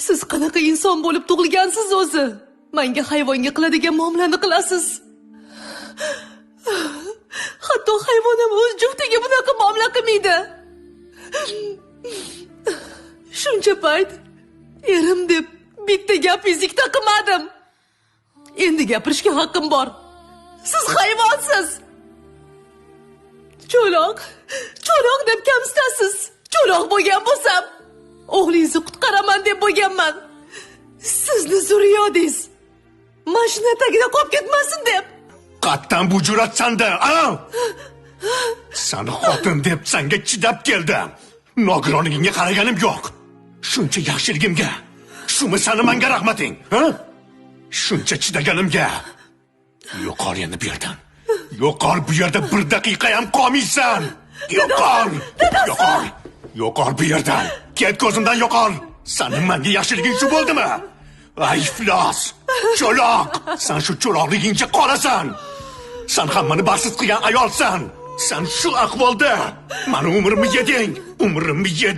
Siz qanaqa inson bo'lib tug'ilgansiz o'zi? Menga hayvonga qiladigan muomalani qilasiz. Hatto hayvon ham o'z juftiga bunaqa muomala qilmaydi. Shuncha payt erim deb bitta gap yuzikda qilmadim. Endi gapirishga haqqim bor. Siz hayvonsiz. Cho'loq, cho'loq deb kamsitasiz. Cho'loq bo'lgan bo'lsam, o'g'lingizni qutqaraman deb bo'lganman. Sizni zurriyodingiz mashina tagida qolib ketmasin deb. Qattan bu jur'at sanda, a? Sani xotin deb sanga chidab keldim. Nogironligingga qaraganim yo'q. Shuncha yaxshiligimga. Shumi sani manga rahmating, ha? Shuncha chidaganimga. Yo'qol endi bu yerdan. Yo'qol, bu yerda bir daqiqa ham qolmaysan. Yo'qol! Yo'qol! Yo'qol bu yerdan. Ket ko'zimdan, yo'qol. Sani manga yaxshiliging shu bo'ldimi? Ay, iflos! Cho'loq! San shu cho'loqligingcha qolasan. San hammani baxtsiz qilgan ayolsan. San shu ahvolda mani umrimni yeding, umrimni yeding.